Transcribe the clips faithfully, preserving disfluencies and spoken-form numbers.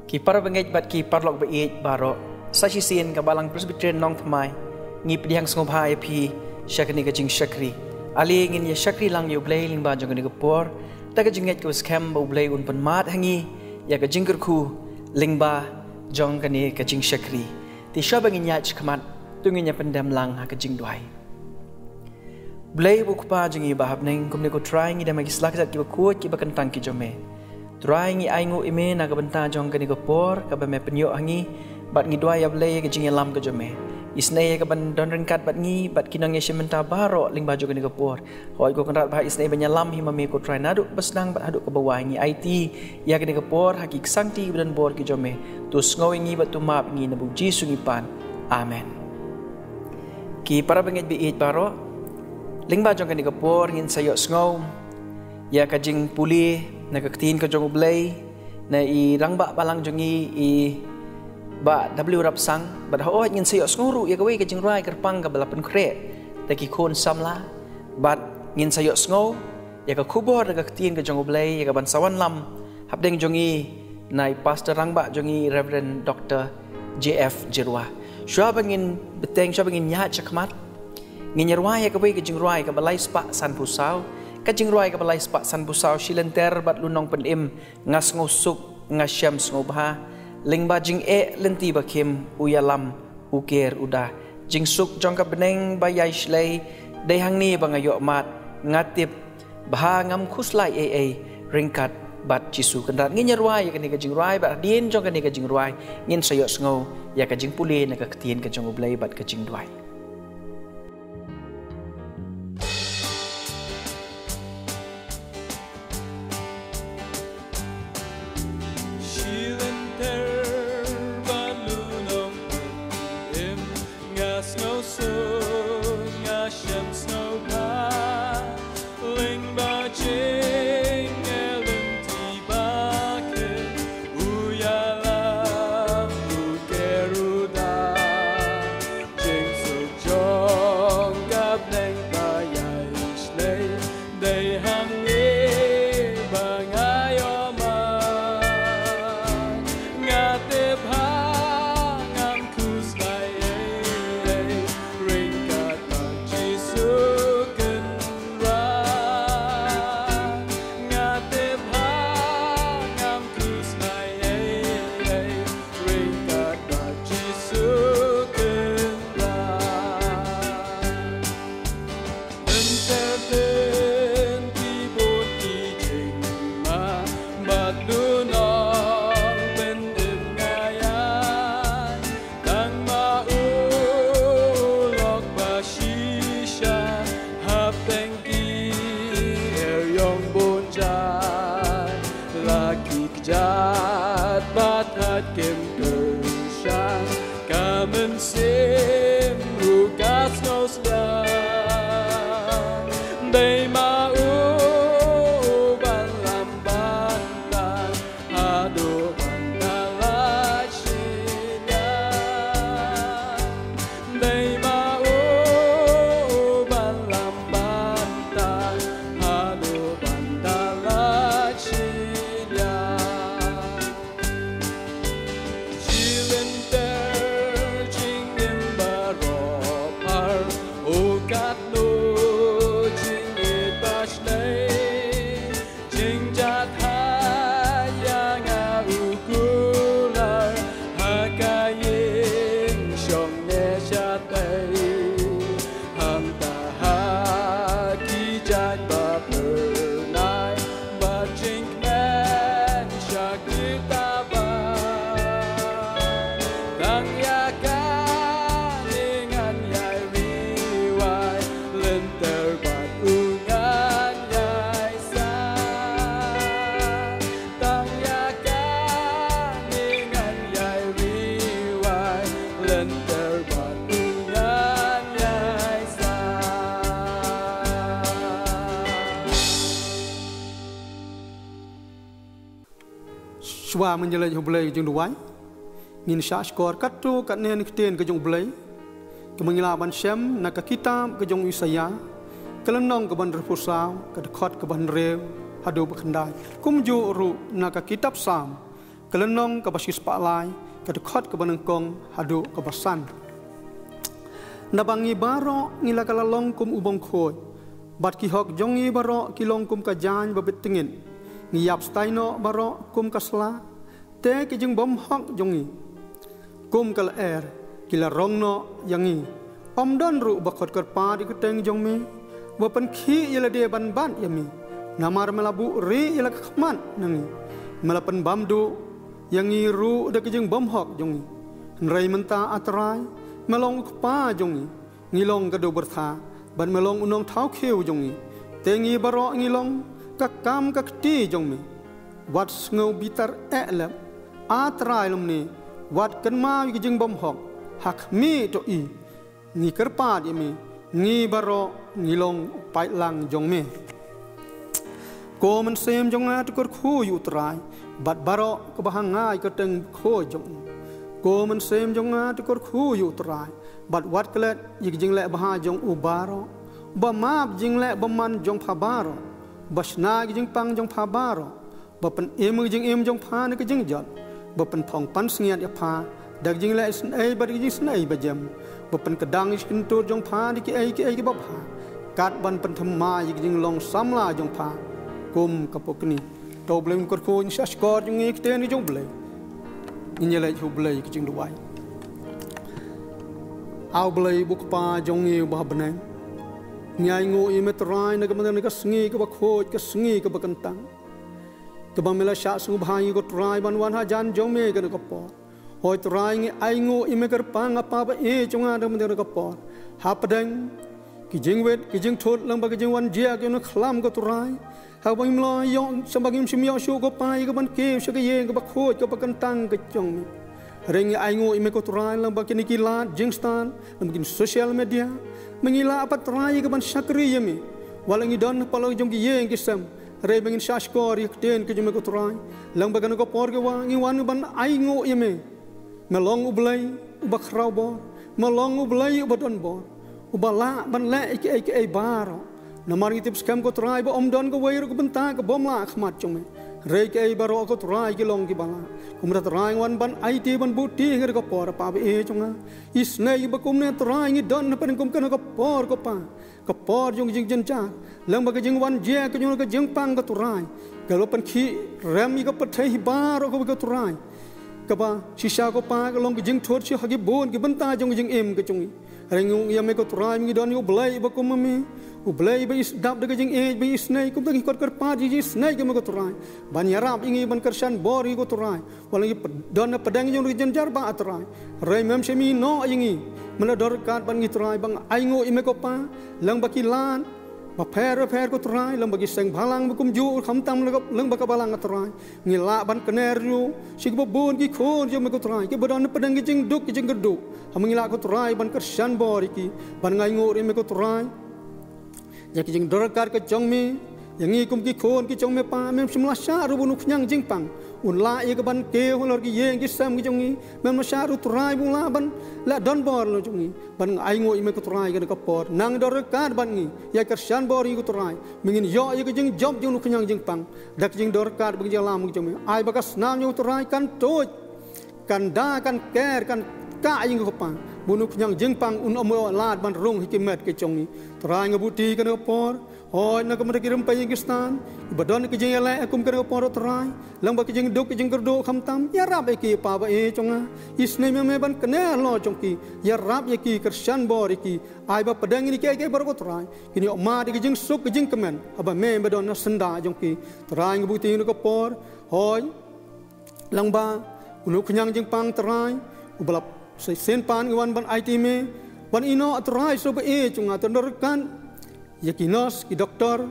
Ki para bangeit bad ki paralok ba ïeit baroh, sa shisien ka Balang Presbyterian Nongthymmai ngi pdiang sngewbha ïa phi sha kane ka jingshakri. Ale ngin ïa shakri lang ïa U Blei lyngba jong kane ka por, da ka jingngeit kaba skhem ba U Blei un pynmad ha ngi ïa ka jingkyrkhu lyngba jong kane ka jingshakri. Te shuwa ba ngin ïaid shakhmat, to ngin ïa pyndem lang ha ka jingduwai. Blei U Kpa jong ngi ba ha bneng, kumne ko Trai ngi dem ha ki slajat kiba khuid kiba kyntang ki jong me. Trai ngi ainguh ïa me na ka bynta jong kane ka por kaba me pynïoh ha ngi, bad ngi duwai ïa Blei ïa ka jingïalam ka jong me. Isynei ïa kaban don ryngkat bad ngi bad ki nongïashim bynta baroh lyngba jong kane ka por. Hooid ko Kynrad ba ha isynei ban ïalam hi ma me ko Trai naduh kaba sdang bad haduh kaba wai. Ngi aiti ïa kane ka por ha ki ksangti kiba don bor ki jong me. To sngew ïa ngi bad to map ïa ngi, na U Jisu ngi pan. Amen. Ki para bangeit ba ïeit baroh, lyngba jong kane ka por ngin sa ïohsngew ïa ka jingpule na ka ktien ka jong U Blei na i rangbah balang jong ngi, i Bah W Rapsang, bad hooid ngin sa ïohsngew ruh ïa kawei ka jingrwai kyrpang kaba la pynkhreh da ki khun samla, bad ngin sa ïohsngew ïa ka khubor da ka ktien ka jong U Blei ïa kaban sa wanlam hapdeng jong ngi na i Pastor Rangbah jong ngi, Reverend Doctor J F Jyrwa. Shuwa ba ngin bteng, shuwa ba ngin ïaid shakhmat, ngin ïa rwai ïa kawei ka jingrwai kaba lai spah sanphew saw. Ka jingrwai kaba lai spah sanphew saw: Shi lynter bad lynnong pynim, nga sngewsuk, nga shem sngewbha, lyngba jingeh lynti ba khim, u ïalam, u ker, u da. Jingsuk jong ka bneng ba ïai shlei, dei hangne ba nga ïoh mad, nga tip ba ha ngam khuslai ei ei ryngkat bad Jisu. Kynrad ngin ïa rwai ïa kane ka jingrwai, bad hadien jong kane ka jingrwai ngin sa ïohsngew ïa ka jingpule na ka ktien ka jong U Blei bad ka jingduwai. Shi lynter bad lynnong pynim, nga sngewsuk, nga shem sngewbha, lyngba jingeh lynti ba khim, u ïalam, u ker, u da. Jingsuk Wa mynjylei U Blei jong duwai. Ngin shah shkor katto katne na ki ktien ka jong U Blei. Ka mynjylla ban shem na ka kitab ka jong Isaiah. Ka lynnong ka ban rphusaw, ka dkhot ka ban rew, haduh ba khyndai. Kumjuh ruh na ka kitab Psalm. Ka lynnong ka ba shispah lai, ka dkhot ka ba nyngkong, haduh ka ba san. Naba ngi baroh ngi la ka la long kum u bongkhuid. Bad ki hok jong ngi baroh ki long kum ka jaiñ ba bit tngit. Ngi ïap stai noh baroh kum ka sla. Te ki jingbymhok jong ngi kum ka lyer ki la rong noh ïa ngi. Ym don ruh ba khot kyrpad ïa ka kyrteng jong me. Ba pynkhih ïa lade ban bat ïa me. Namar me la buhrieh ïa la ka khmat na ngi. Me la pynbam duh ïa ngi ruh da ki jingbymhok jong ngi. Hynrei mynta A Trai, me long u kpa jong ngi. Ngi long ka dewbyrtha, bad me long u nongthaw khiew jong ngi. Te ngi baroh ngi long ka kam ka kti jong me. Wat sngew bitar eh lep, A Trai lymne, wat kynmaw ïa ki jingbymhok, ha khmih to i. Ngi kyrpad ïa me, ngi baroh ngi long u paidlang jong me. Ko mynsiem jong nga, to kyrkhu ïa U Trai, bad baroh kaba ha nga ïa ka kyrteng khuid jong u. Ko mynsiem jong nga, to kyrkhu ïa U Trai, bad wat klet ïa ki jingleh bha jong u baroh. Ba map jingleh bymman jong pha baroh. Ba shna ïa ki jingpang jong pha baroh. Ba pynim ïa ki jingim jong pha na ka jingjot. Ba pynphong pansngiat ïa pha da ka jingleh isynei bad ka jingsynei bajem. Ba pynkdang ïa ki kyntur jong pha da kiei kiei kiba bha. Kat ban pynthymmai ïa ki jinglong samla jong pha kum ka pukni. To U Blei un kyrkhu ïa ngi, shah shkor jong ngi ktien ka jong U Blei. Ngin ïaleit ha U Blei ka jingduwai. A U Blei, U Kpa jong ngi uba ha bneng. Ngi ainguh ïa me Trai na ka bynta ka sngi kaba khuid, ka sngi kaba kyntang. Kaba me la shah sngewbha ïa ngi ko Trai ban wan hajan jong me kane ka por. Hooid Trai, ngi ainguh ïa me kyrpang, A Pa ba ïeit jong nga, na ka bynta kane ka por. Hapdeng ki jingwit, ki jingthut, lyngba ki jingwan jia ki jong u khlam ko Trai. Haba ngim lah ïoh, sa ba ngim shym ïoh shuh ko Pa ïa ka ban kiew sha ka ïing kaba khuid kaba kyntang ka jong me. Hynrei ngi ainguh ïa me ko Trai lyngba kine ki lad jingstad, lyngba kine social media. Me ngi lah pat Trai ïa ka ban shakri ïa me. Wat la ngi don ha pala jong ki ïing ki sem. Hynrei ba ngin shah shkor ïa ka ktien ka jong me ko Trai. Lyngba kane ka por ka ba ngi wan ban ainguh ïa me. Me long U Blei uba khraw bor. Me long U Blei uba don bor. Uba lah ban leh ïa kiei kiei baroh. Namar ngi tip skhem ko Trai ba ym don kawei ruh ka bynta ka bym lah ha khmat jong me. Hynrei kiei baroh ko Trai ki long kiba lah. Kumta Trai ngi wan ban aiti ban buhti ha kane ka por, A Pa ba ïeit jong nga. Isynei ba kumne Trai ngi don hapdeng kum kane ka por ko Pa. Ka por jong ka jingjynjar. Lyngba ka jingwan jia ka jong ka jingpang ko Trai. Ka la pynkhih rem ïa ka pyrthei baroh kaba ko Trai. Kaba shisha ko Pa ka long ka jingthut sha ha ki bun ki bynta jong ka jingim ka jong ngi. Hynrei ngi ïa me ko Trai, ngi don ïa U Blei ba kum ma me. U Blei ba i sdap da ka jingïeit, ba i isynei, kumta ngi khot kyrpad ïa ka jingisynei ka me ko Trai. Ban ïarap ïa ngi, ban kyrshan bor ïa ngi ko Trai. Wat la ngi pd-, don hapdeng jong ka jingjynjar ba A Trai. Hynrei mem shym ïehnoh ïa ngi. Me la don ryngkat bad ngi Trai, ba ngi ainguh ïa me ko Pa. Lyngba ki lad bapher bapher ko Trai, lyngba ki seng balang ba kumjuh, khamtam lyngba, lyngba ka balang A Trai. Ngi lah ban kner ruh sha kiba bun ki khun jong me ko Trai, kiba don hapdeng ki jingduk ki jingkyrduh. Haba ngi lah ko Trai ban kyrshan bor ïa ki, ban ainguh ïa me ko Trai. Ïa ki jingdon ryngkat ka jong me, ïa ngi kum ki khun ki jong me Pa, mem shym la shah ruh ba u nongkhñiang jingpang un lah ïa ka ban kiew halor ki ïing ki sem ki jong ngi, mem la shah ruh Trai ba un lah ban leh donbor halor jong ngi, ban ainguh ïa me ko Trai kane ka por, nang don ryngkat bad ngi, ïa kyrshan bor ïa ngi ko Trai, ba ngin ïoh ïa ka jingjop jong u nongkhñiang jingpang, da ka jingdon ryngkat bad ka jingïalam ka jong me, ai ba ka snam jong u Trai kan tuid. Kan da, kan ker, kan kah ïa ngi ko Pa. Ba u nongkhñiang jingpang un ym ïoh lad ban rung ha ki met ki jong ngi. Trai nga buhti kane ka por. Hooid na ka bynta ki rympei ïing ki stad. Ba don ki jingïaleh kum kane ka por Trai. Lyngba ki jingduk ki jingkyrduh khamtam. Ïarap ïa ki Pa ba ïeit jong nga. Isynei me me ban kner halor jong ki. Ïarap ïa ki, kyrshan bor ïa ki. Ai ba hapdeng kine kiei kiei baroh ko Trai. Kin ïoh mad ïa ki jingsuk ki jingkmen. Haba me me don ha syndah jong ki. Trai nga buhti kane ka por. Hooid. Lyngba u nongkhñiang jingpang Trai, uba la shisien pat ngi wan ban aiti me, ban ïehnoh Trai sngewbha ïa jong nga, to don ryngkat ïa ki nurse, ki doktor,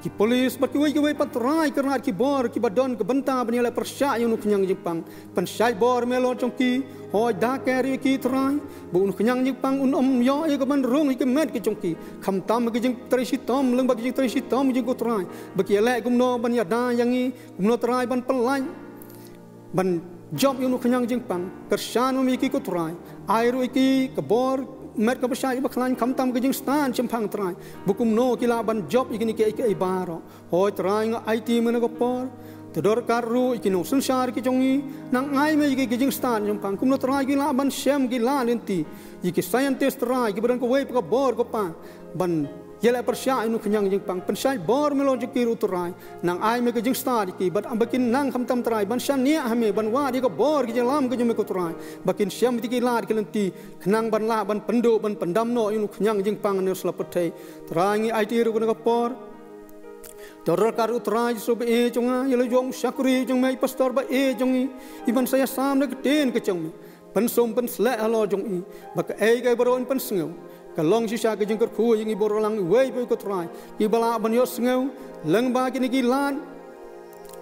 ki police, bad kiwei kiwei pat Trai, kyrpad ki bor kiba don ka bynta ban ïaleh pyrshah ïa u nongkhñiang jingpang. Pynshai bor me halor jong ki, hooid da ker ïa ki Trai, ba u nongkhñiang jingpang un ym ïoh ïa ka ban rung ha ki met ki jong ki. Khamtam ki jingtrei shitom, lyngba ki jingtrei shitom jong ki Trai, ba ki ïaleh kumno ban ïada ïa ngi, kumno Trai ban pyllait ban jop ïa u khñiang jingpang. Kyrshan ma me ïa ki ko Trai, ai ruh ïa ki ka bor met kaba shai ba khlaiñ khamtam ka jingstad shemphang Trai, ba kumno ki lah ban jop ïa kine kiei kiei baroh. Hooid Trai, nga aiti ma nga ha kane ka por. Te donkam ruh ïa ki nongsynshar ki jong ngi, nang ai ma ïa ki ka jingstad shemphang, kumno Trai ki lah ban shem ki lad lynti ïa ki scientist Trai, kiba don kawei pat ka bor ko Pa, ban ïaleh pyrshah ïa u khñiang jingpang. Pynshai bor me long jong ki ruh Trai, nang ai me ka jingstad ïa ki, bad ba kin nang khamtam Trai ban shaniah ha me, ban wad ïa ka bor ka jingïalam ka jong me ko Trai, ba kin shem ïa ki lad ki lynti, khnang ban lah ban pynduh ban pyndam noh ïa u khñiang jingpang ne u sla pyrthei. Trai, ngi aiti ruh ha kane ka por. Te donkam ruh Trai Jisu ba ïeit jong nga, ïa la jong u shakri jong me, i pastor ba ïeit jong ngi, i ban sa ïasam da ka ktien ka jong me, pynsum pynsleh halor jong i, ba kaei kaei baroh yn pynsngew, kan long shisha ka jingkyrkhu ïa ngi baroh lang, iwei pa iwei ko Trai, kiba lah ban ïohsngew lyngba kine ki lad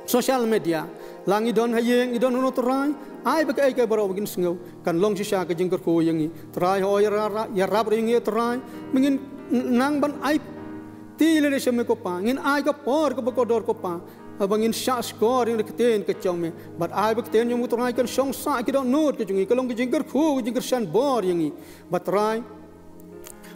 social media. La ngi don ha ïing, ngi don hano Trai, ai ba kaei kaei baroh ba kin sngew, kan long shisha ka jingkyrkhu ïa ngi. Trai, hooid, ïarap, ïarap ruh ïa ngi Trai, ba ngin nang ban ai ti lade sha me ko Pa, ngin ai ka por kaba kordor ko Pa, ba ngin shah shkor ïa ka ktien ka jong me, bad ai ba ka ktien jong me ko Trai kan shong sah ki dohnud ka jong ngi, kan long ka jingkyrkhu, ka jingkyrshan bor ïa ngi. Bad Trai,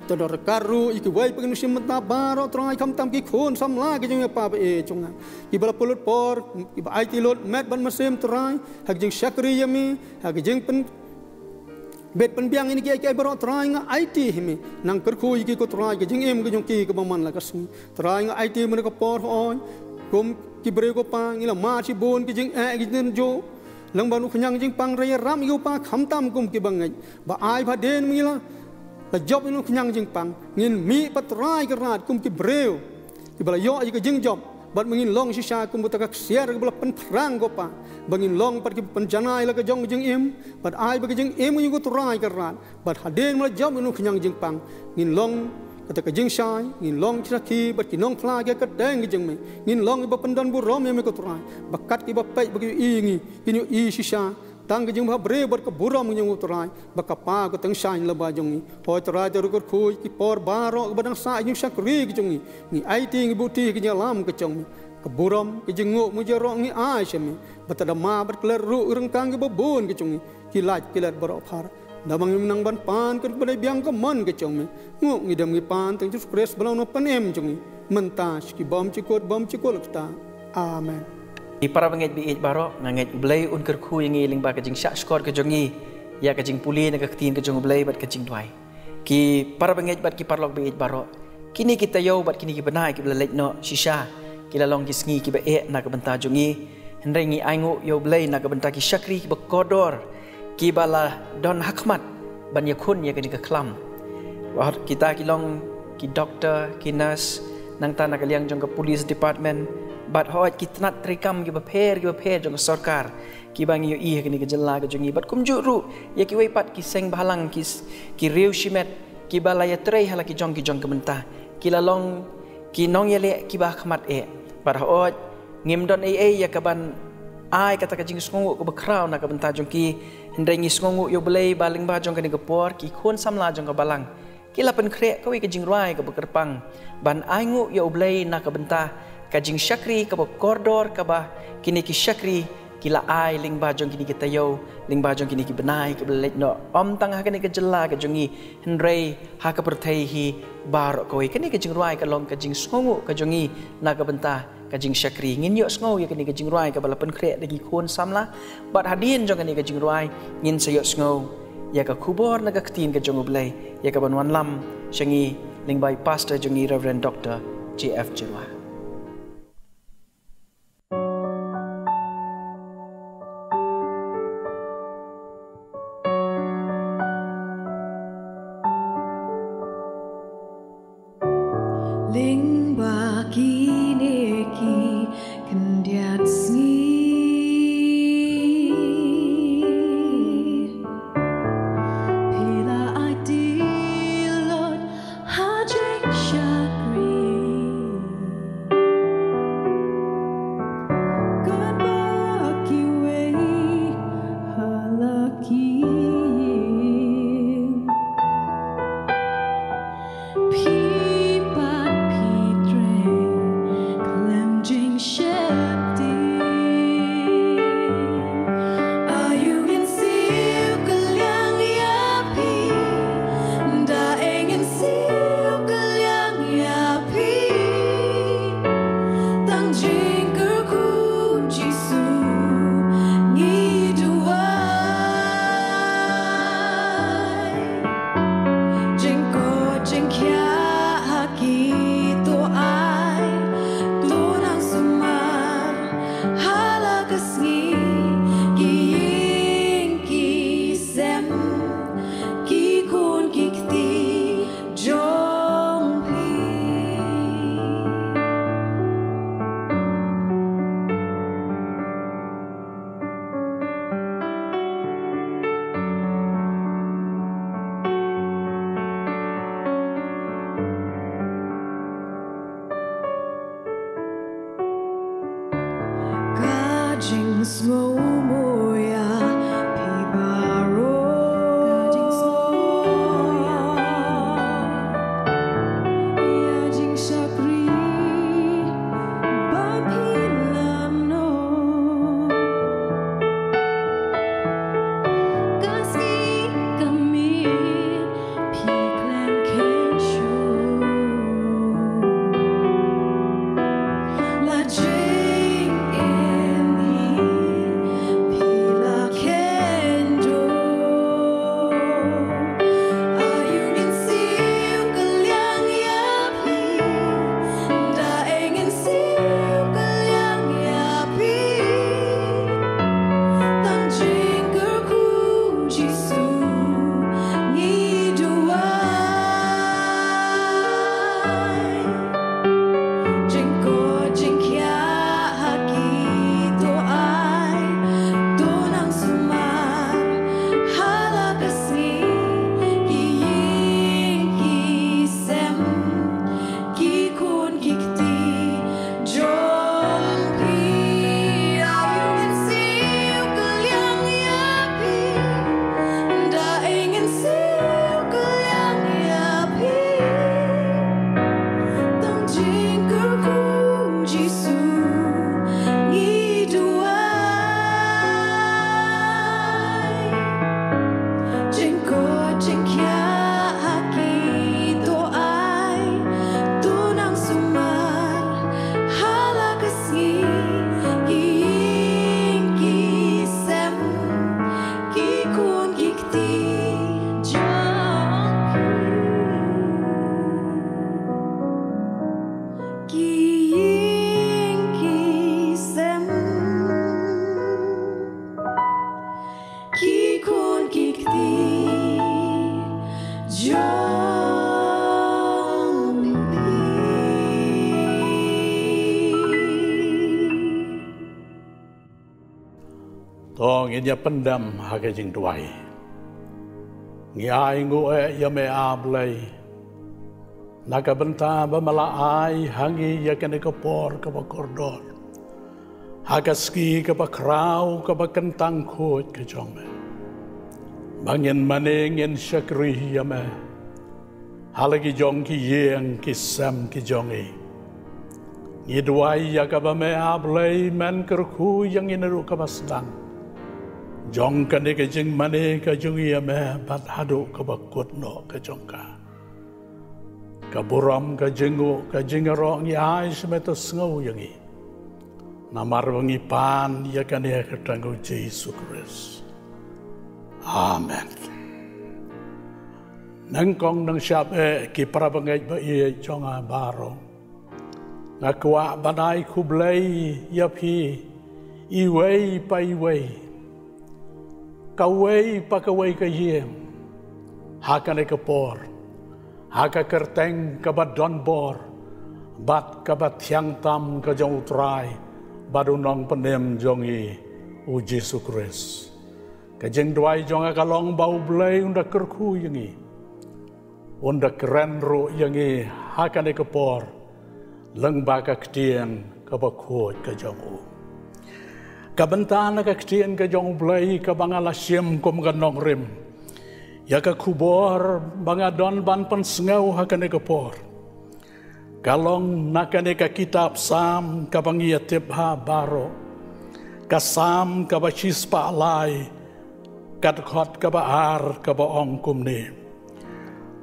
te donkam ruh ïa kiwei pat ki nongshim bynta baroh Trai, khamtam ki khun samla ki jong me Pa ba ïeit jong nga, kiba la pynlut por, kiba aiti lut met bad mynsiem Trai, ha ka jingshakri ïa me, ha ka jingpyn bit pynbiang ïa kine kiei kiei baroh Trai, nga aiti ha me, nang kyrkhu ïa ki ko Trai, ka jingim ka jong ki kaba man la ka sngi. Trai, nga aiti mynta ka por hooid, kum ki briew ko Pa, ngi la mad shibun ki jingeh ki jingtynjuh lyngba u khñiang jingpang, Trai ïarap ïa ngi ko Pa, khamtam kum kiba ngeit, ba ai ba hadien ba ngi la, la jop ïa u khñiang jingpang, ngin mih pat Trai Kynrad kum ki briew kiba la ïoh ïa ka jingjop, bad ba ngin long shisha kum uta ka ksiar kaba la pynphrang ko Pa, ba ngin long pat kiba pynjanai la ka jong ka jingim, bad ai ba ka jingim ka jong ngi ko Trai Kynrad, bad hadien ba la jop ïa u khñiang jingpang, ngin long kata ka jingshai, ngin long ki sakhi bad ki nongphla ïa ka kyrteng ka jong me, ngin long kiba pyndonburom ïa me ko Trai, ba kat kiba peit ba ki ïohi ïa ngi, kin ïohi shisha tang ka jingbhabriew bad ka burom ka jong me ko Trai, ba ka Pa ka tyngshaiñ lyngba jong ngi. Hooid Trai, te ruh kyrkhu ïa ki por baroh kiba dang sah ïa ka jingshakri ka jong ngi, ngi aiti, ngi buhti ha ka jingïalam ka jong me. Ka burom, ka jingnguh, ka jingïaroh ngi ai sha me, bad te da mad bad klet ruh ryngkang kiba bun ka jong ngi, ki lait ki let baroh phar, namar ngim nang ban pan khlem da biang ka mon ka jong me. Nguh ngi dem ngi pan tang Jisu Khrist ba long u Nongpynim jong ngi, mynta sha ki bymjukut bymjukut lykta. Amen. Ki para bangeit ba ïeit baroh, nga ngeit U Blei un kyrkhu ïa ngi lyngba ka jingshah shkor ka jong ngi ïa ka jingpule na ka ktien ka jong U Blei bad ka jingduwai. Ki para bangeit bad ki paralok ba ïeit baroh, kine ki taïew bad kine ki bnai kiba la leit noh shisha ki la long ki sngi kiba eh na ka bynta jong ngi. Hynrei ngi ainguh ïa U Blei na ka bynta ki shakri kiba kordor kiba la don ha khmat ban ïakhun ïa kane ka khlam. Wat kita ki long ki doktor, ki nurse, nangta na ka liang jong ka police department, bad hooid ki tnat treikam kiba pher kiba pher jong ka sorkar, kiba ngi ïohi ha kane ka jylla ka jong ngi, bad kumjuh ruh ïa kiwei pat ki seng bhalang, ki s-, ki riew shimet, kiba la ïatrei ha la ki jong ki jong ka bynta, ki la long ki nongïaleh kiba ha khmat eh. Bad hooid ngim don ei ei ïa kaban ai kata ka jingsngewnguh kaba khraw na ka bynta jong ki, hynrei ngi sngewnguh ïa U Blei ba lyngba jong kane ka por ki khun samla jong ka balang ki la pynkhreh kawei ka jingrwai kaba kyrpang ban ainguh ïa U Blei na ka bynta ka jingshakri kaba kordor kaba kine ki shakri ki la ai lyngba jong kine ki taïew, lyngba jong kine ki bnai kiba la leit noh, ym tang ha kane ka jylla ka jong ngi, hynrei ha ka pyrthei hi baroh kawei. Kane ka jingrwai ka long ka jingsngewnguh ka jong ngi na ka bynta ka jingshakri. Ngin ïohsngew ïa kane ka jingrwai kaba la pynkhreh da ki khun samla, bad hadien jong kane ka jingrwai ngin sa ïohsngew ïa ka khubor na ka ktien ka jong U Blei, ïa kaban wanlam sha ngi lyngba i Pastor jong ngi, Reverend Doctor J F Jyrwa. Lyngba kine ki khyndiat sngi, phi la aiti lut ha jingshakri. Ngin ïa pyndem ha ka jingduwai. Ngi ai nguh eh ïa me, A Blei, na ka bynta ba me la ai ha ngi ïa kane ka por kaba kordor ha ka sngi kaba khraw kaba kyntang khuid ka jong me, ba ngin mane ngin shakri ïa me ha la ki jong ki ïing ki sem ki jong ngi. Ngi duwai ïa kaba me, A Blei, men kyrkhu ïa ngi naduh kaba sdang jong kane ka jingmane ka jong ngi ïa me bad haduh kaba kut noh ka jong ka. Ka burom, ka jingnguh, ka jingïaroh ngi ai sha me, to sngew ïa ngi. Namar ba ngi pan ïa kane ha ka kyrteng U Jisu Khrist. Amen. Nyngkong nyngshap eh ki para bangeit ba ïeit jong nga baroh, nga kwah ban ai khublei ïa phi iwei pa iwei, kawei pa kawei ka ïing, ha kane ka por, ha ka kyrteng kaba donbor bad kaba thiang tam ka jong U Trai bad U Nongpynim jong ngi U Jisu Khrist. Ka jingduwai jong nga ka long ba U Blei un da kyrkhu ïa ngi, un da kren ruh ïa ngi ha kane ka por lyngba ka ktien kaba khuid ka jong u. Ka bynta na ka ktien ka jong U Blei kaba nga la shim kum ka nongrim ïa ka khubor ba nga don ban pynsngew ha kane ka por, ka long na kane ka kitab Salm kaba ngi ïa tip ha baroh, ka Salm kaba shispah lai, ka dkhot kaba ar kaba ong kumne: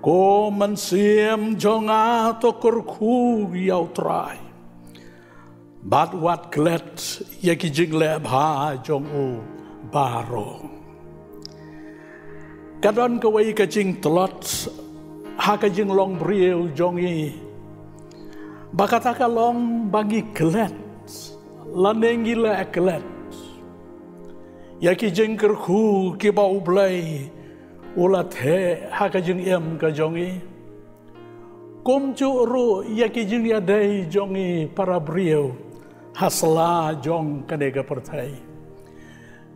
Ko mynsiem jong nga, to kyrkhu ïa U Trai, bad wat klet ïa ki jingleh bha jong u baroh. Ka don kawei ka jingtlot ha ka jinglong briew jong ngi, ba kata ka long ba ngi klet lane ngi leh klet ïa ki jingkyrkhu kiba U Blei u la theh ha ka jingim ka jong ngi. Kumjuh ruh ïa ki jingïadei jong ngi para briew ha sla jong kane ka pyrthei.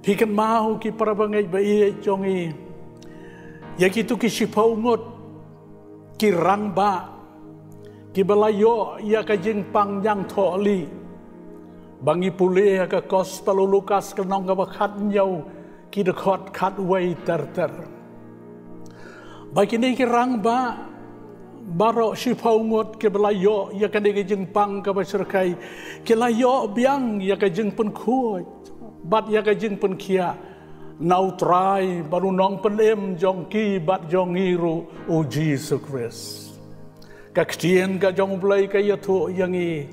Phi kynmaw ki para bangeit ba ïeit jong ngi, ïa kitu ki shiphew ngut ki rangbah kiba la ïoh ïa ka jingpang ñiangthohlieh, ba ngi pule ha ka Gospel u Lukas ka lynnong kaba khathynñiew, ki dkhot khatwei ter ter. Ba kine ki rangbah baroh shiphew ngut kiba la ïoh ïa kane ka jingpang kaba shyrkhei, ki la ïoh biang ïa ka jingpynkhuid bad ïa ka jingpynkhiah na U Trai bad U Nongpynim jong ki bad jong ngi ruh, U Jisu Khrist. Ka ktien ka jong U Blei ka ïathuh ïa ngi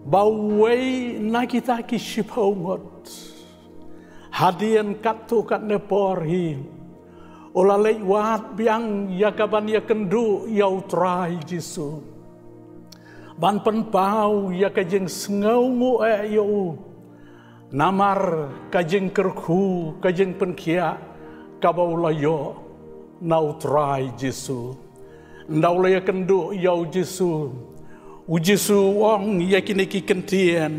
ba uwei na kita ki shiphew ngut, hadien katto katne por hi, u la leit wad biang ïa ka ban ïakynduh ïa U Trai Jisu, ban pynpaw ïa ka jingsngewnguh eh ïa u, namar ka jingkyrkhu, ka jingpynkhiah kaba u la ïoh na U Trai Jisu. Ynda u la ïakynduh ïa U Jisu, U Jisu u ong ïa kine ki kyntien: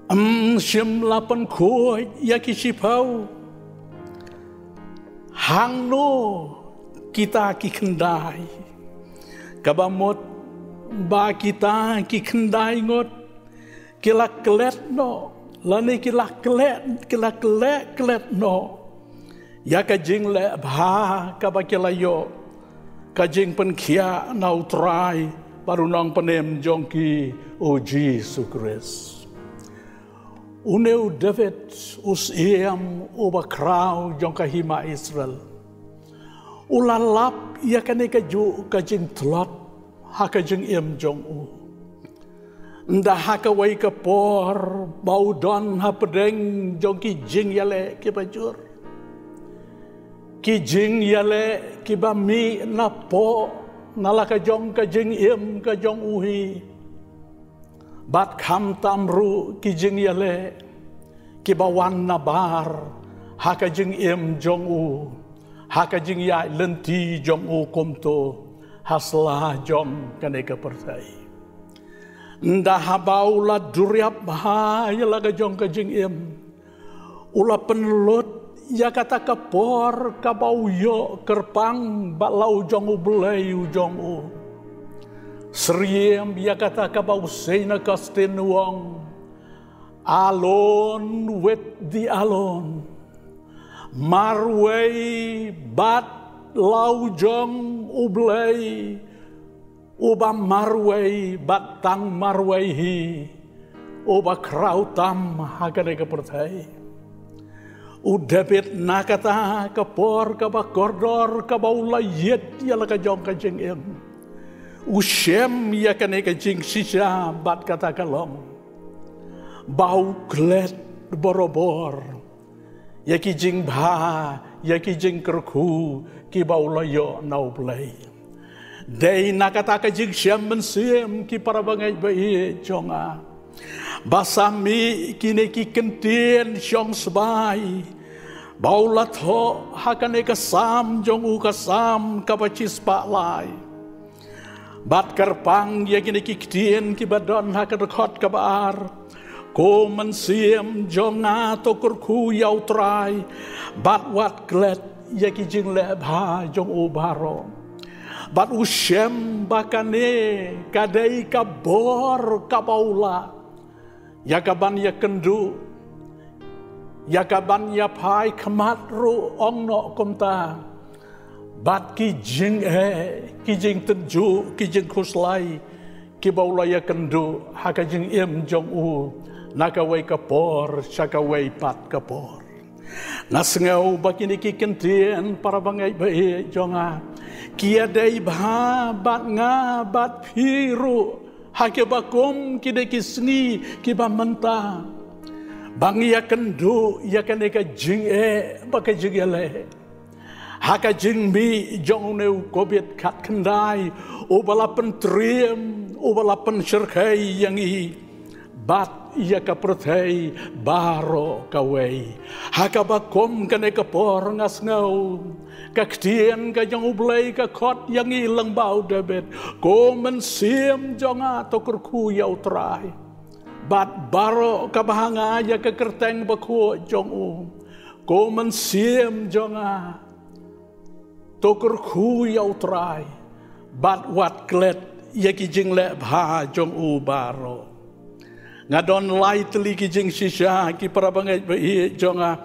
Ym shym la pynkhuid ïa ki shiphew? Hangno kita ki khyndai? Kaba mut ba kita ki khyndai ngut ki la klet noh, lane ki la klet, ki la klet klet noh ïa ka jingleh bha kaba ki la ïoh, ka jingpynkhiah na U Trai bad U Nongpynim jong ki, U Jisu Khrist. Une u David, u syiem uba khraw jong ka hima Israel, u la lap ïa kane kajuh ka jingtlot ha ka jingim jong u. Ynda ha kawei ka por ba u don hapdeng jong ki jingïaleh kiba jur, ki jingïaleh kiba mih napoh na la ka jong ka jingim ka jong u hi, bad khamtam ruh ki jingïaleh kiba wan nabar ha ka jingim jong u, ha ka jingïaid lynti jong u kumto ha sla jong kane ka pyrthei. Ynda haba u la duriap bha ïa la ka jong ka jingim, U la pynlut ïa kata ka por kaba u ïoh kyrpang bad la u jong U Blei u jong u. Syriem ïa kata kaba u Saint Augustine u ong, "Alone with the alone." Marwei bad la u jong U Blei, uba marwei bad tang marwei hi, uba khraw tam ha kane ka pyrthei. U David na kata ka por kaba kordor kaba u la ïit ïa la ka jong ka jingim, u shem ïa kane ka jingshisha bad kata ka long ba u klet borobor ïa ki jingbha, ïa ki jingkyrkhu kiba u la ïoh na U Blei. Dei na kata ka jingshem mynsiem, ki para bangeit ba ïeit jong nga, ba sa mih kine ki ktien shong sbai ba u la thoh ha kane ka Salm jong u, ka Salm kaba shispah lai. Bad kyrpang ïa kine ki ktien kiba don ha ka dkhot kaba ar: Ko mynsiem jong nga, to kyrkhu ïa U Trai, bad wat klet ïa ki jingleh bha jong u baroh. Bad u shem ba kane ka dei ka bor kaba u lah ïa kaban ïakynduh, ïa kaban ïaphai khmat ruh, ong noh kumta, bad ki jingeh, ki jingtynjuh, ki jingkhuslai kiba u la ïakynduh ha ka jingim jong u na kawei ka por sha kawei pat ka por. Nga sngew ba kine ki ktien, para bangeit ba ïeit jong nga, ki ïadei bha bad nga bad phi ruh ha kiba kum kine ki sngi kiba mynta, ba ngi ïakynduh ïa kane ka jingeh bad ka jingïaleh ha ka jingmih jong une u Covid khatkhyndai, uba la pyntriem, uba la pynshyrkhei ïa ngi bad ïa ka pyrthei baroh kawei. Ha kaba kum kane ka por, nga sngew ka ktien ka jong U Blei ka khot ïa ngi lyngba u David: Ko mynsiem jong nga, to kyrkhu ïa U Trai, bad baroh kaba ha nga, ïa ka kyrteng bakhuid jong u. Ko mynsiem jong nga, to kyrkhu ïa U Trai, bad wat klet ïa ki jingleh bha jong u baroh. Nga don lai tylli ki jingshisha, ki para bangeit ba ïeit jong nga,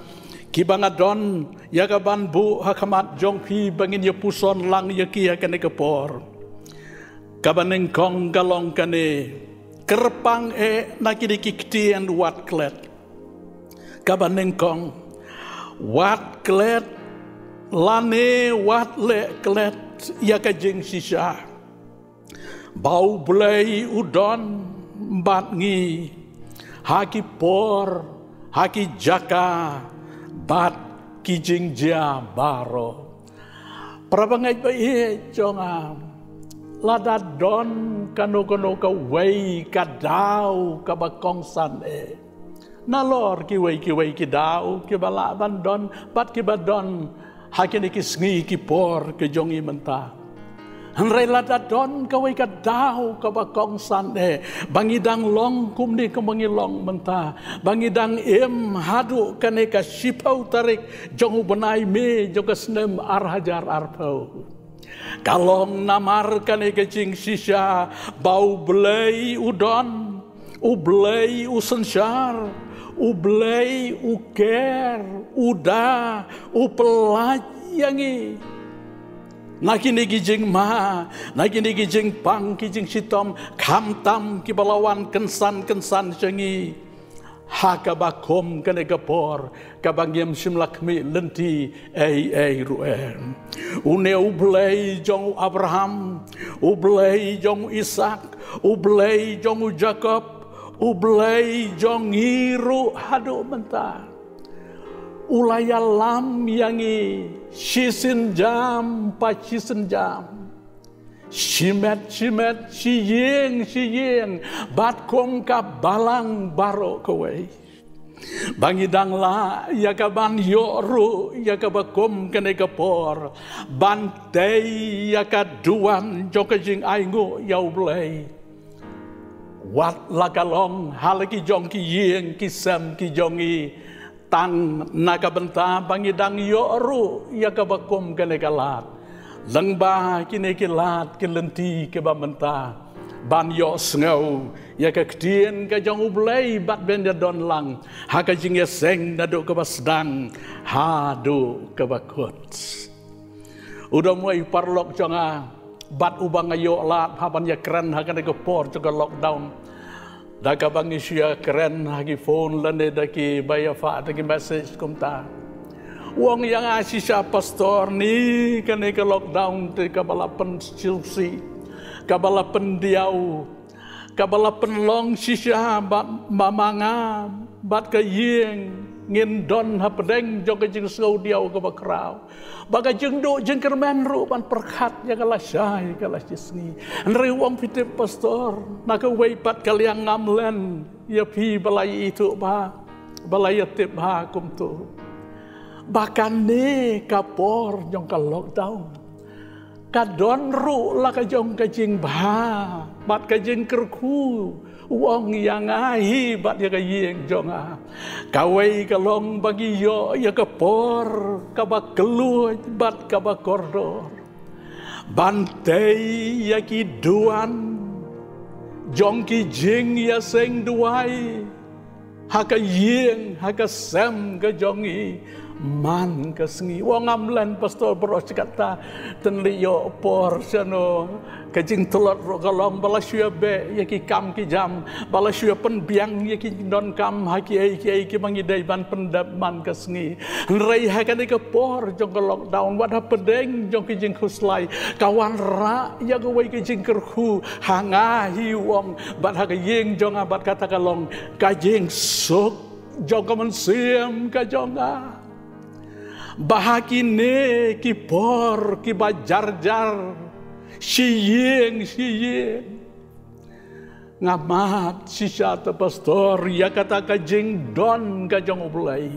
kiba nga don ïa kaban buh ha khmat jong phi ba ngin ïapuson lang ïa ki ha kane ka por. Kaba nyngkong ka long kane: kyrpang eh na kine ki ktien wat klet. Kaba nyngkong, wat klet lane wat leh klet ïa ka jingshisha ba U Blei u don bad ngi ha ki por, ha ki jaka bad ki jingjia baroh. Para bangeit ba ïeit jong nga, lada don kano kano kawei ka daw kaba kongsan eh, nalor kiwei kiwei ki daw kiba lah ban don bad kiba don ha kine ki sngi ki por ki jong ngi mynta. Hynrei lada don kawei ka daw kaba kongsan eh, ba ngi dang long kumne kumba ngi long mynta, ba ngi dang im haduh kane ka shiphew tarik jong u bnai May jong ka snem ar hajar arphew, ka long namar kane ka jingshisha ba U Blei u don, U Blei u synshar, U Blei u ker, u da, u pyllait ïa ngi na kine ki jingma, na kine ki jingpang, ki jingshitom, khamtam kiba la wan kynsan kynsan sha ngi ha kaba kum kane ka por, kaba ngim shym la khmih lynti ei ei ruh eh. Une U Blei jong u Abraham, U Blei jong u Isak, U Blei jong u Jakob, U Blei jong ngi ruh haduh mynta, u la ïalam ïa ngi shisynjam pa shisynjam, shimet shimet, shiïing shiïing, bad kum ka balang baroh kawei, ba ngi dang lah ïa kaban ïoh ruh ïa kaba kum kane ka por ban tei ïa ka duwan jong ka jingainguh ïa U Blei, wat la ka long ha la ki jong ki ïing ki sem ki jong ngi, Tang na ka bynta ba ngi dang ïoh ruh ïa kaba kum kane ka lad. Lyngba kine ki lad ki lynti kiba mynta ban ïoh sngew ïa ka ktien ka jong U Blei bad ban ïa don lang ha ka jingïaseng naduh kaba sdang haduh kaba kut. U dei uwei u paralok jong nga bad uba nga ïoh lad ha ban ïakren ha kane ka por jong ka lockdown. Da kaba ngi shu ïakren ha ki phone lane da kiba ïaphah da ki message kumta. U ong ïa nga, shisha pastor, ni kane ka lockdown te kaba la pynshilsi, kaba la pyndiaw, kaba la pynlong shisha bad ma nga bad ka ïing ngin don hapdeng jong ka jingsngewdiaw kaba khraw. Ba ka jingduh jingkyrmen ruh ban pyrkhat ïa ka lashai ka lashisngi. Hynrei u ong, phi tip pastor, na kawei pat ka liang ngam len ïa phi ba la ïathuh bha, ba la ïatip bha kumto. Ba kane ka por jong ka lockdown ka don ruh la ka jong ka jingbha bad ka jingkyrkhu. U ong ïa nga hi bad ïa ka ïing jong nga, kawei ka long ba ngi ïoh ïa ka por kaba kylluid bad kaba kordor ban tei ïa ki duwan jong ki jingïaseng duwai ha ka ïing, ha ka sem ka jong ngi man ka sngi. U ong, ngam len pastor, baroh shi katta, tang lei ïoh por shano. Ka jingtlot ruh ka long ba la shu ïabeh ïa ki kam ki jam, ba la shu ïapynbiang ïa ki donkam ha kiei kiei kiba ngi dei ban pyndep man ka sngi. Hynrei ha kane ka por jong ka lockdown, wat hapdeng jong ki jingkhuslai, ka wanrah ïa kawei ka jingkyrkhu ha nga hi, u ong, bad ha ka ïing jong nga, bad kata ka long ka jingsuk jong ka mynsiem ka jong nga. Ba ha kine ki por kiba jar jar, shi ïing shi ïing, nga mad shisha te pastor ïa kata ka jingdon ka jong U Blei,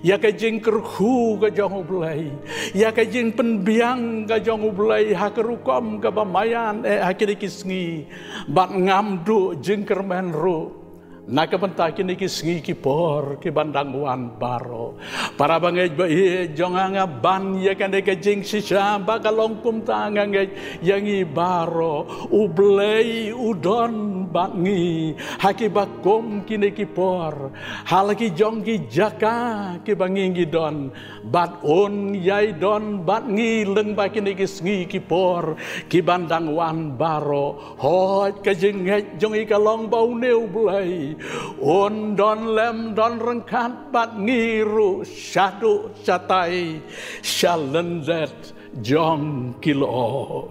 ïa ka jingkyrkhu ka jong U Blei, ïa ka jingpynbiang ka jong U Blei ha ka rukom kaba maïan eh ha kine ki sngi. Bad ngam duh jingkyrmen ruh na ka bynta kine ki sngi ki por kiban dang wan baroh. Para bangeit ba ïeit jong nga, nga ban ïa kane ka jingshisha ba ka long kumta, nga ngeit ïa ngi baroh U Blei u don bad ngi ha kiba kum kine ki por, ha la ki jong ki jaka kiba ngi ngi don. Bad un ïai don bad ngi lyngba kine ki sngi ki por kiban dang wan baroh. Hooid, ka jingngeit jong ngi ka long ba une U Blei un don lem don ryngkat bad ngi ruh shaduh shatai sha lyndet jong ki lyoh.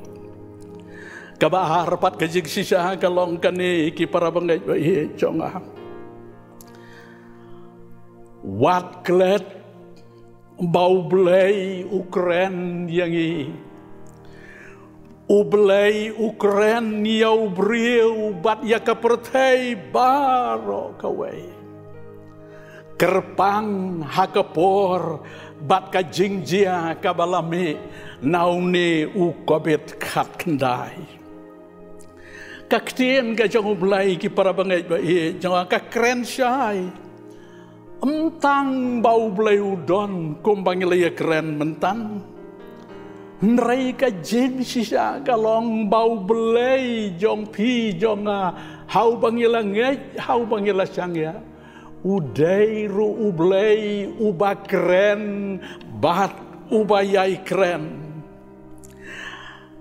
Kaba ar pat ka jingshisha ka long kane, ki para bangeit ba ïeit jong nga. Wat klet ba U Blei u kren ïa ngi. U Blei u kren ïa u briew bad ïa ka pyrthei baroh kawei. Kyrpang ha ka por bad ka jingjia kaba la mih na une u Covid khatkhyndai. Ka ktien ka jong U Blei, ki para bangeit ba ïeit jong nga, ka kren shai. Ym tang ba U Blei u don kumba ngi la ïakren mynta, hynrei ka jingshisha ka long ba U Blei jong phi jong nga, ha uba ngi la ngeit, ha uba ngi la shaniah, u dei ruh U Blei uba kren bad uba ïai kren.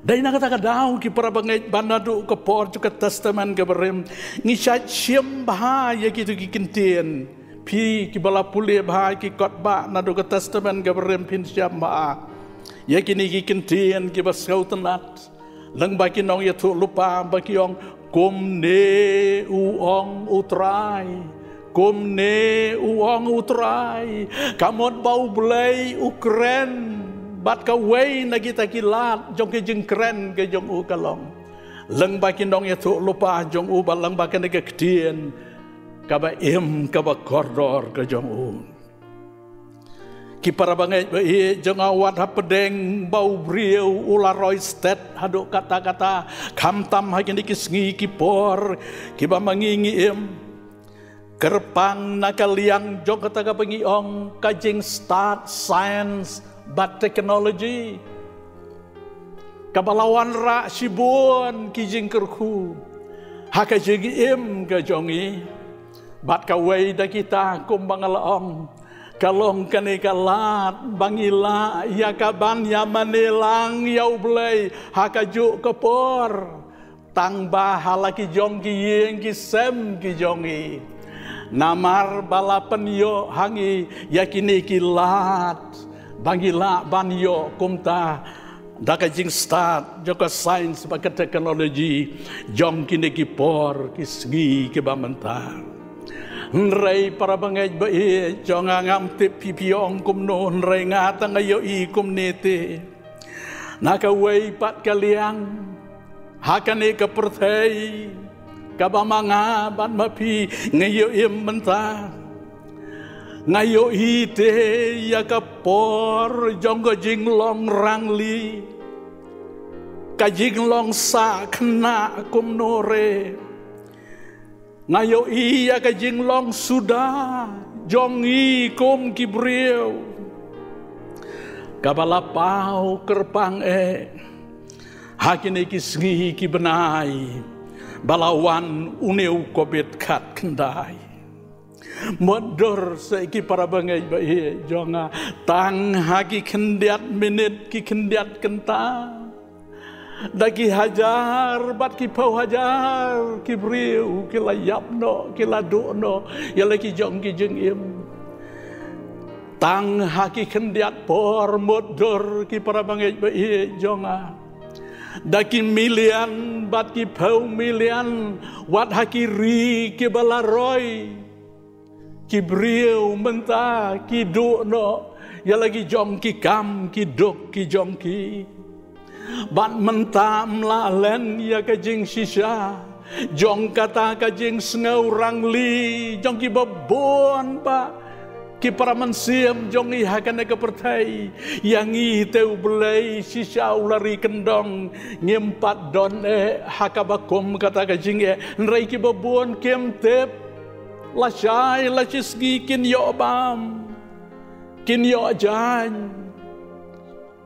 Dei na kata ka daw, ki para bangeit, ba naduh ka por jong ka Testament kaba rim ngi shait shim bha ïa kito ki ktien. Phi kiba la pule bha ki kot ba naduh ka Testament kaba rim phin shim bha ïa kine ki ktien kiba sngewtynnat. Lyngba ki nongïathuhlypa ba ki ong, kumne u ong U Trai, kumne u ong U Trai. Ka mut ba U Blei u kren bad kawei na kita ki lad jong ki jingkren ka jong u ka long, lyngba ki nongïathuhlypa jong u, bad lyngba kane ka ktien kaba im kaba kordor ka jong u. Ki para bangeit ba ïeit jong nga, wat hapdeng ba u briew u la roi stet haduh katta katta, khamtam ha kine ki sngi ki por kiba ma ngi ngi im, Kyrpang na ka liang jong kata kaba ngi ong ka jingstad science bad technology, kaba la wanrah shibun ki jingkyrkhu ha ka jingim ka jong ngi. Bad kawei da kita, kumba nga la ong, ka long kane ka lad ba ngi lah ïa ka ban ïa mane lang ïa U Blei ha kajuh ka por, tang ba ha la ki jong ki ïing ki sem ki jong ngi. Namar ba la pynïoh ha ngi ïa kine ki lad ba ngi lah ban ïoh kumta da ka jingstad jong ka science bad ka technology jong kine ki por ki sngi kiba mynta. Hynrei para bangeit ba ïeit jong nga, ngam tip phi phi ong kumno, hynrei nga tang nga ïohi kumne te. Na kawei pat ka liang, ha kane ka pyrthei kaba ma nga bad ma phi ngi ïohi mynta, nga ïohi te ïa ka por jong ka jinglong rangli, ka jinglong sah khynnah kumno re. Nga ïohi ïa ka jinglong suda jong ngi kum ki briew, kaba la paw kyrpang eh ha kine ki sngi ki bnai ba la wan une u Covid khatkhyndai. Mutdur se ki para bangeit ba ïeit jong nga, tang ha ki khyndiat minit, ki khyndiat kynta, da ki hajar bad ki phew hajar ki briew ki la ïap noh, ki la duh noh ïa la ki jong ki jingim. Tang ha ki khyndiat por, mutdur ki para bangeit ba ïeit jong nga, da ki million bad ki phew million, wat ha ki ri kiba la roi, ki briew mynta ki duh noh ïa la ki jong ki kam, ki duk ki jong ki. Bad mynta ym lah len ïa ka jingshisha jong kata ka jingsngew rangli jong kiba bun bah ki para mynsiem jong ngi ha kane ka pyrthei. Ïa ngi te U Blei shisha u la ri kyndong, ngim pat don eh ha kaba kum kata ka jingeh. Hynrei kiba bun kim tip lashai lashisngi kin ïoh bam, kin ïoh jaiñ,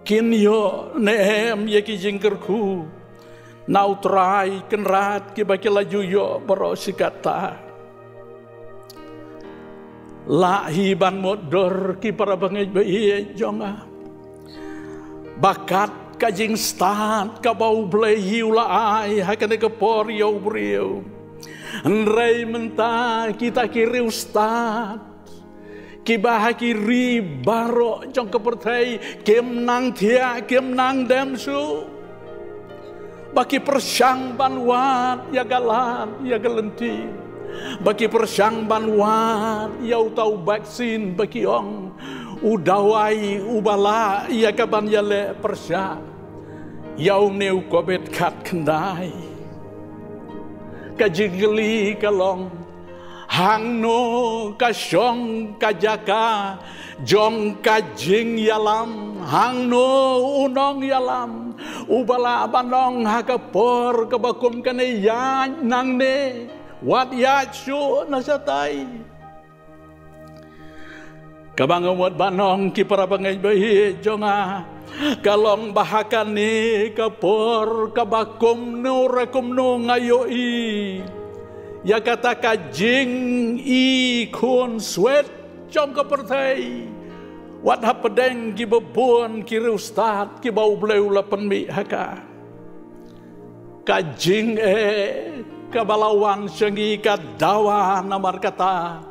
kin ïoh ne em ïa ki jingkyrkhu na U Trai Kynrad kiba ki la ju ïoh baroh shi katta. Lah hi ban mutdur ki para bangeit ba ïeit jong nga, ba kat ka jingstad kaba U Blei hi u la ai ha kane ka por ïa u briew. Hynrei mynta kita ki riewstad kiba ha ki ri baroh jong ka pyrthei kim nang thiah, kim nang dem shuh, ba ki pyrshang ban wad ïa ka lad ïa ka lynti, ba ki pyrshang ban wad ïa uta u vaccine ba ki ong, u dawai uba lah ïa ka ban ïaleh pyrshah ïa une u Covid khatkhyndai. Ka jingkylli ka long, hangno ka shong ka jaka jong ka jingïalam, hangno u nongïalam uba lah ban ong ha ka por kaba kum kane, ïaid nangne, wat ïaid shuh na shatai. Kaba nga mut ban ong ki para bangeit ba ïeit jong nga, ka long ba ha kane ka por kaba kumno re kumno nga ïohi ïa kata ka jingi khun swet jong ka pyrthei, wat hapdeng kiba bun ki riewstad kiba U Blei u la pynmih ha ka. Ka jingeh kaba la wan sha ngi ka dawa namar kata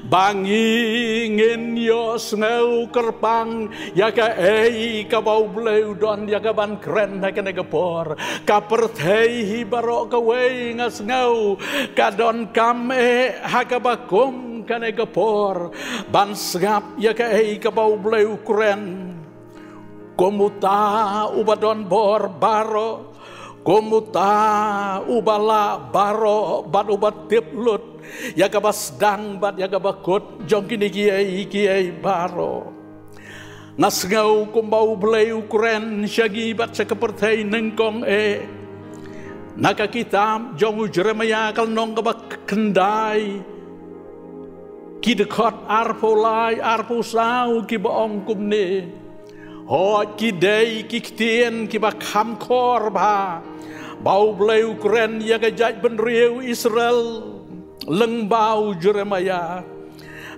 ba ngi ngin ïoh sngew kyrpang ïa kaei kaba U Blei u don ïa ka ban kren ha kane ka por. Ka pyrthei hi baroh kawei nga sngew ka donkam eh ha kaba kum kane ka por ban sngap ïa kaei kaba U Blei u kren. Kum uta uba don bor baroh, kum uta uba lah baroh bad uba tip lut ïa kaba sdang bad ïa kaba kut jong kine kiei kiei baroh. Nga sngew kumba U Blei u kren sha ngi bad sha ka pyrthei nyngkong eh na ka kitab jong u Jeremaïah ka lynnong kaba khyndai, Ki dkhot arphew lai, arphew saw kiba ong kumne: Hooid, ki dei ki ktien kiba kham khor bha ba U Blei u kren ïa ka jaitbynriew Israel lyngba u Jeremaïah.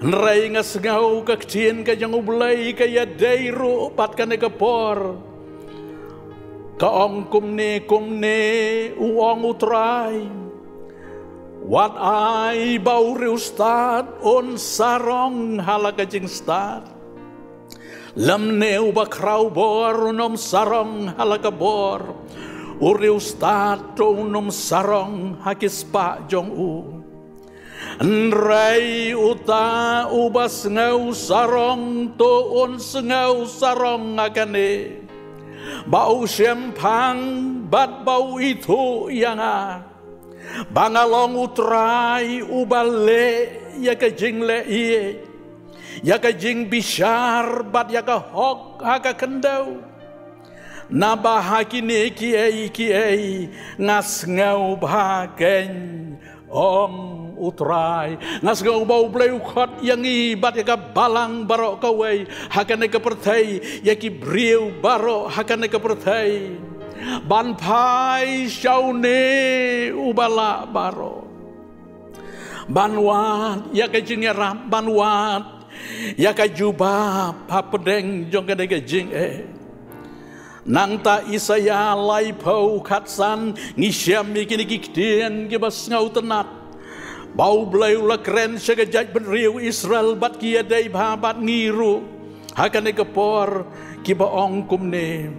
Hynrei nga sngew ka ktien ka jong U Blei ka ïadei ruh bad kane ka por. Ka ong kumne: Kumne u ong U Trai: Wat ai ba u riewstad un sarong ha la ka jingstad, lymne uba khraw bor un ym sarong ha la ka bor, u riewstad to un ym sarong ha ki spah jong u. Hynrei uta uba sngew sarong to un sngew sarong ha kane, ba u shemphang bad ba u ithuh ïa nga, ba nga long U Trai uba leh ïa ka jingleh ïeit, ïa ka jingbishar bad ïa ka hok ha ka khyndew. Naba ha kine kiei kiei nga sngew bha kein, ong U Trai. Nga sngew ba U Blei u khot ïa ngi bad ïa ka balang baroh kawei ha kane ka pyrthei, ïa ki briew baroh ha kane ka pyrthei, ban phai sha une uba lah baroh, ban wad ïa ka jingïarap, ban wad ïa ka jubab hapdeng jong kane ka jingeh. Nangta Isaïah laiphew khatsan, ngi shem ïa kine ki ktien kiba sngewtynnat ba U Blei u la kren sha ka jaitbynriew Israel bad ki ïadei bha bad ngi ruh ha kane ka por, kiba ong kumne: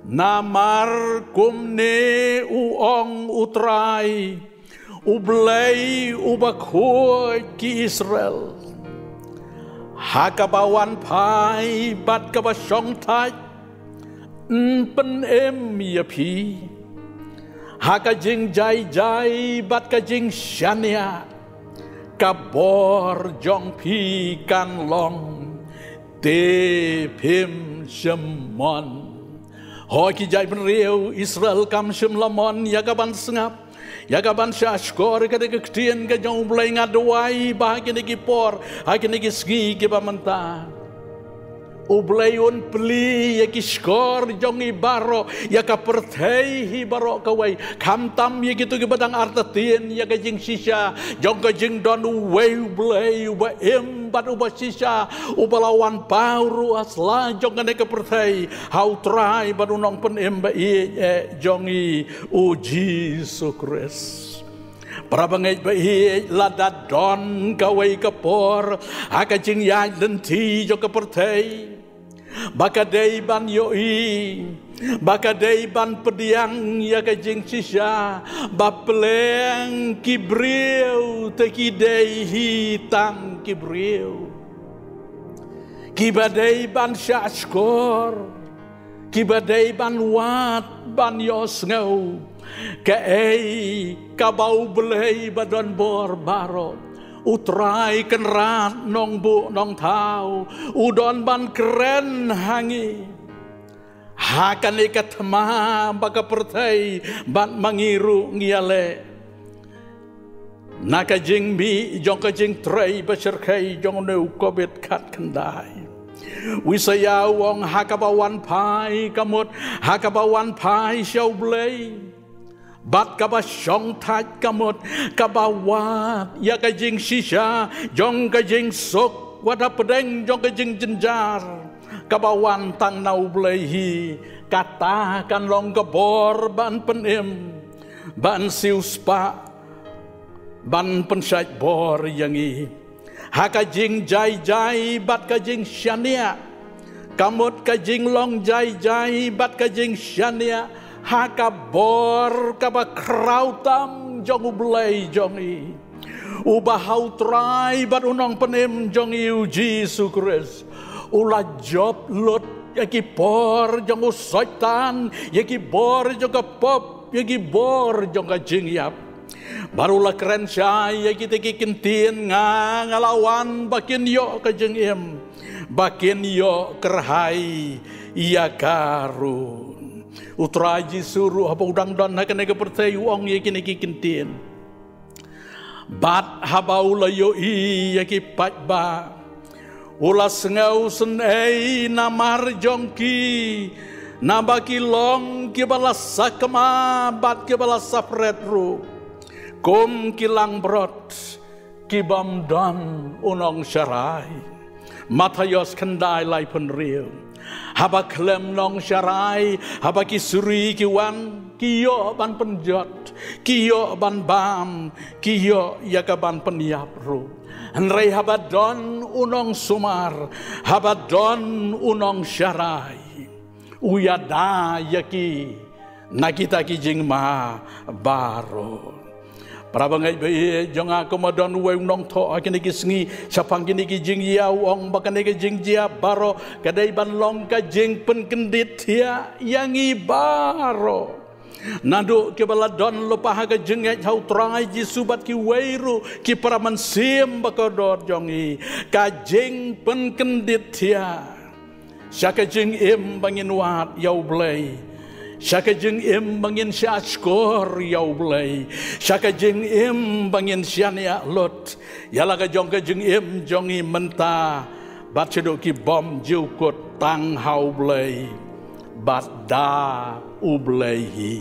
Namar kumne u ong U Trai, U Blei uba khuid ki Israel: Ha kaba wan phai bad kaba shongthait, yn pynim ïa phi. Ha ka jingjai jai bad ka jingshaniah, ka bor jong phi kan long, te phim shym mon. Hooid, ki jaitbynriew Israel kam shym la mon ïa ka ban sngap, ïa ka ban shahshkor ïa kane ka ktien ka jong U Blei. Nga duwai ba ha kine ki por, ha kine ki sngi kiba mynta, U Blei un plie ïa ki shkor jong ngi baroh, ïa ka pyrthei hi baroh kawei. Khamtam ïa kito kiba dang artatien ïa ka jingshisha jong ka jingdon uwei U Blei uba im bad uba shisha, uba la wan paw ruh ha sla jong kane ka pyrthei, ha U Trai bad U Nongpynim ba ïeit eh jong ngi, U Jisu Khrist. Para bangeit ba ïeit, lada don kawei ka por ha ka jingïaid lynti jong ka pyrthei ba ka dei ban ïohi, ba ka dei ban pdiang ïa ka jingshisha ba pleng ki briew te ki dei hi tang ki briew, kiba dei ban shahshkor, kiba dei ban wad ban ïohsngew kaei kaba U Blei ba don bor baroh, U Trai Kynrad Nongbuh Nongthaw, u don ban kren ha ngi ha kane ka thma ba ka pyrthei bad ma ngi ruh ngi ïaleh na ka jingmih jong ka jingtrei ba shyrkhei jong une u Covid khatkhyndai. U Isaïah u ong: Ha kaba wan phai, ka mut, ha kaba wan phai sha U Blei, bad kaba shongthait, ka mut, kaba wad ïa ka jingshisha jong ka jingsuk, wat hapdeng jong ka jingjynjar, kaba wan tang na U Blei hi, kata kan long ka bor ban pynim, ban siewspah, ban pynshait bor ïa ngi. Ha ka jingjai jai bad ka jingshaniah, ka mut ka jinglong jai jai bad ka jingshaniah, ha ka bor kaba khraw tam jong U Blei jong ngi, uba ha U Trai bad U Nongpynim jong ngi, U Jisu Khrist, u la jop lut ïa ki bor jong u Soitan, ïa ki bor jong ka pop, ïa ki bor jong ka jingïap. Bad u la kren shai ïa kita ki ktien: Nga, nga la wan ba kin ïoh ka jingim, ba kin ïoh kyrhai ïa ka ruh. U Trai Jisu ruh haba u dang don ha kane ka pyrthei u ong ïa kine ki ktien. Bad haba u la ïohi ïa ki paidbah, u la sngewsynei namar jong ki, naba ki long kiba la sakma bad kiba la sapret ruh, kum ki langbrot ki bym don u nongsharai. Mathaios khyndai laiphew hynriew. Haba khlem nongsharai, haba ki suri ki wan, ki ïoh ban pynjot, ki ïoh ban bam, ki ïoh ïa ka ban pynïap ruh. Hynrei haba don u nongsumar, haba don u nongsharai, u ïada ïa ki na kita ki jingma baroh. Para bangeit ba ïeit jong nga, kumba don uwei u nongthoh ha kine ki sngi shaphang kine ki jingjia, u ong ba kane ka jingjia baroh ka dei ban long ka jingpynkyndit thiah ïa ngi baroh. Naduh kiba la don lypa ha ka jingngeit ha u Trai Jisu bad kiwei ruh ki para mynsiem ba kordor jong ngi, ka jingpynkyndit thiah sha ka jingim ba ngin wad ïa U Blei, sha ka jingim ba ngin shah shkor ïa U Blei, sha ka jingim ba ngin shaniah lut ïa la ka jong ka jingim jong ngi mynta bad shaduh ki bym ju kut, tang ha U Blei bad da U Blei hi.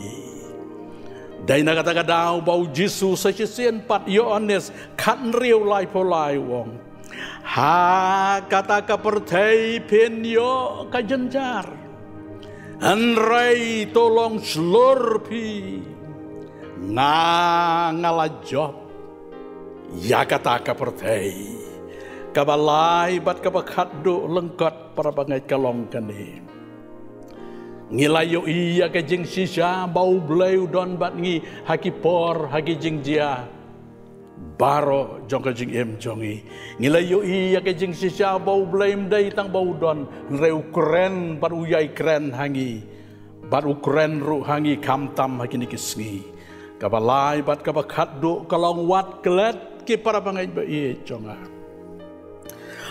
Dei na kata ka daw ba U Jisu sa shisien pat, Ïoannis khathynriew laiphew lai, u ong, ha kata ka pyrthei phin ïoh ka jynjar. Hynrei to long shlur phi, nga, nga la jop ïa kata ka pyrthei. Kaba lai bad kaba khatduh lyngkot, para bangeit, ka long kane. Ngi la ïohi ïa ka jingshisha ba U Blei u don bad ngi ha ki por, ha ki jingjia baroh jong ka jingim jong ngi. Ngi la ïohi ïa ka jingshisha ba U Blei ym dei tang ba u don, hynrei u kren bad u ïai kren ha ngi, bad u kren ruh ha ngi khamtam ha kine ki sngi. Kaba lai bad kaba khatduh ka long, wat klet ki para bangeit ba ïeit jong nga,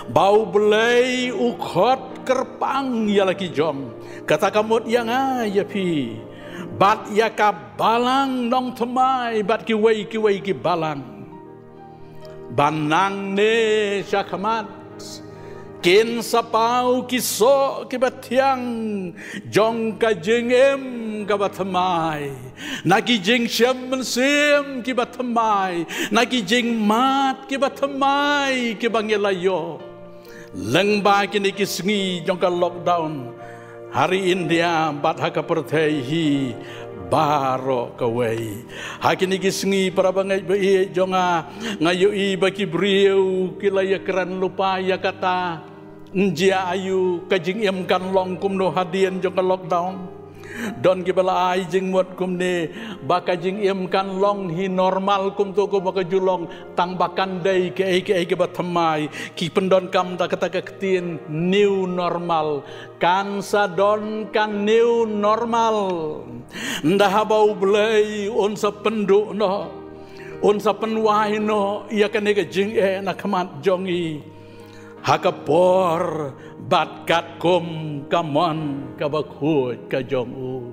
ba U Blei u khot kyrpang ïa la ki jong, kata ka mut ïa nga, ïa phi, bad ïa ka balang nongthymmai bad kiwei kiwei ki balang, ba nangne shakhmat kin sa paw ki soh kiba thiang jong ka jingim kaba thymmai, na ki jingshem mynsiem kiba thymmai, na ki jingmad kiba thymmai kiba ngi la ïoh lyngba kine ki sngi jong ka lockdown ha ri India bad ha ka pyrthei hi baroh kawei. Ha kine ki sngi, para bangeit ba ïeit jong nga, nga ïohi ba ki briew ki la ïakren lypa ïa kata, ym jia aïu, ka jingim kan long kumno hadien jong ka lockdown. Don kiba la ai jingmut kumne, ba ka jingim kan long hi normal kumto kumba ka ju long, tang ba kan dei kaei kaei kaba thymmai. Ki pyndonkam da kata ka ktien new normal. Kan sa don ka new normal. Ynda haba U Blei un sa pynduh noh, un sa pynwai noh ïa kane ka jingeh na khmat jong ngi, ha ka por bad katkum ka mon kaba khuid ka jong u.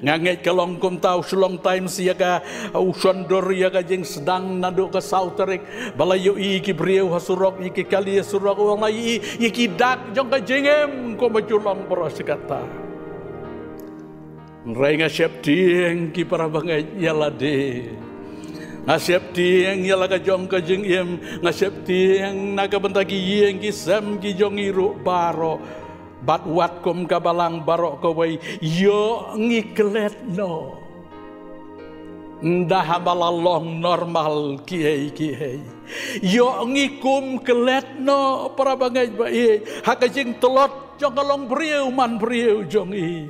Nga ngeit ka long kumta, u Shillong Times ïa ka, u shon dur ïa ka jingsdang naduh ka saw tarik, ba la ïohi ki briew ha surok, ïa ki kali ha surok, u ong la ïohi ïa ki dak jong ka jingim kumba ju long baroh shi katta. Hynrei nga sheptieng, ki para bangeit, ïa lade. Nga sheptieng ïa la ka jong ka jingim, nga sheptieng na ka bynta ki ïing ki sem ki jong ngi ruh baroh. Bad wat kum ka balang baroh kawei, ïoh ngi klet noh. Ynda haba la long normal kiei kiei, ïoh ngi kum klet noh, para bangeit ba ïeit, ha ka jingtlot jong ka longbriew manbriew jong ngi,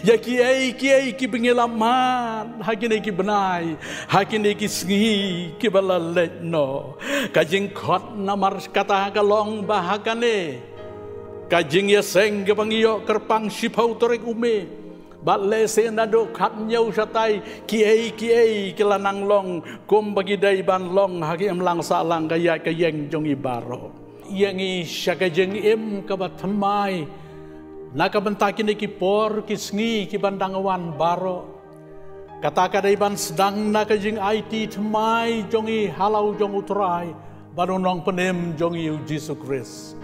ïa kiei kiei kiba ngi la mad ha kine ki bnai, ha kine ki sngi kiba la leit noh. Ka jingkhot namar kata ka long ba ha kane ka jingïaseng kaba ngi ïoh kyrpang shiphew tarik u May, bad lehse naduh khathynñiew shatai, kiei kiei ki la nang long kumba ki dei ban long ha ka imlang sahlang ka ïaid ka ïeng jong ngi baroh. Ïa ngi sha ka jingim kaba thymmai na ka bynta kine ki por ki sngi kiban dang wan baroh. Kata ka dei ban sdang na ka jingaiti thymmai jong ngi ha la u jong u Trai bad u Nongpynim jong ngi u Jisu Khrist.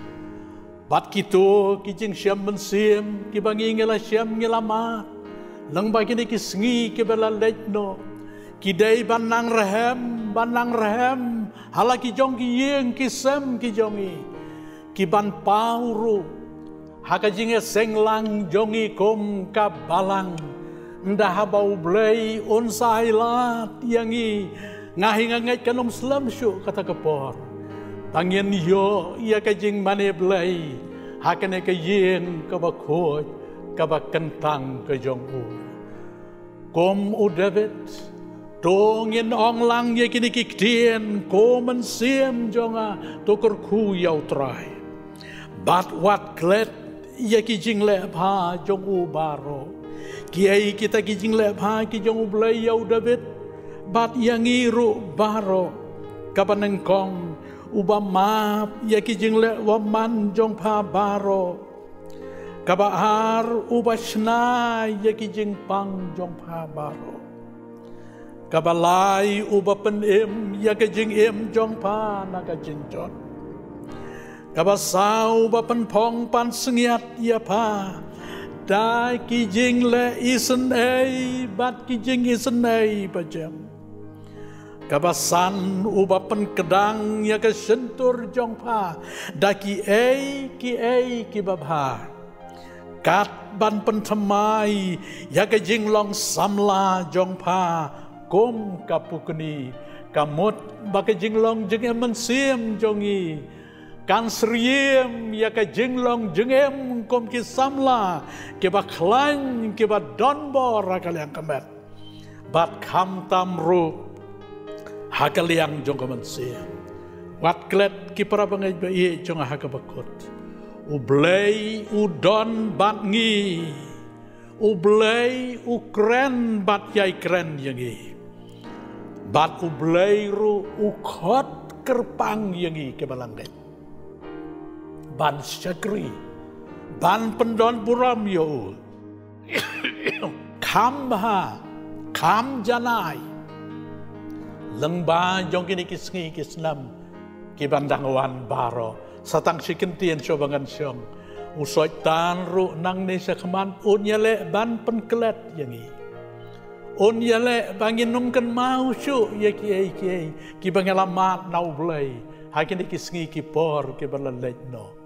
Bad kito ki jingshem mynsiem kiba ngi ngi la shem ngi la mad lyngba kine ki sngi kiba la leit noh, ki dei ban nang rhem, ban nang rhem ha la ki jong ki ïing ki sem ki jong ngi, ki ban paw ruh ha ka jingïaseng lang jong ngi kum ka balang. Ynda haba U Blei un sa ai lad ïa ngi, nga hi nga ngeit kan ym slem shuh kata ka por ba ngin ïoh ïa ka jingmane Blei ha kane ka ïing kaba khuid kaba kyntang ka jong u. Kum u David, to ngin ong lang ïa kine ki ktien: Ko mynsiem jong nga, to kyrkhu ïa U Trai, bad wat klet ïa ki jingleh bha jong u baroh. Kiei kita ki jingleh bha ki jong U Blei ïa u David bad ïa ngi ruh baroh? Kaba nyngkong, uba map ïa ki jingleh bymman jong pha baroh. Kaba ar, uba shna ïa ki jingpang jong pha baroh. Kaba lai, uba pynim ïa ka jingim jong pha na ka jingjot. Kaba saw, uba pynphong pansngiat ïa pha da ki jingleh isynei bad ki jingisynei bajem. Kaba san, uba pynkdang ïa ka shyntur jong pha da kiei kiei kiba bha. Kat ban pynthymmai ïa ka jinglong samla jong pha kum ka pukni. Ka mut ba ka jinglong jingim mynsiem jong ngi kan syriem ïa ka jinglong jingim kum ki samla kiba khlaiñ, kiba donbor ha ka liang ka met bad khamtam ruh ha ka liang jong ka mynsiem. Wat klet, ki para bangeit ba ïeit jong nga ha kaba kut, U Blei u don bad ngi. U Blei u kren bad ïai kren ïa ngi. Bad U Blei ruh u khot kyrpang ïa ngi kiba la ngeit ban shakri, ban pyndonburom ïa u. Kham bha, kham janai. Lyngba jong kine ki sngi ki snem kiban dang wan baroh, sa tang shi kyntien shuh ba ngan shong, u Soitan ruh nangne shakhmat un ïaleh ban pynklet ïa ngi. Un ïaleh ba ngin ym kynmaw shuh ïa kiei kiei kiba ngi la mad na U Blei ha kine ki sngi ki por kiba la leit noh.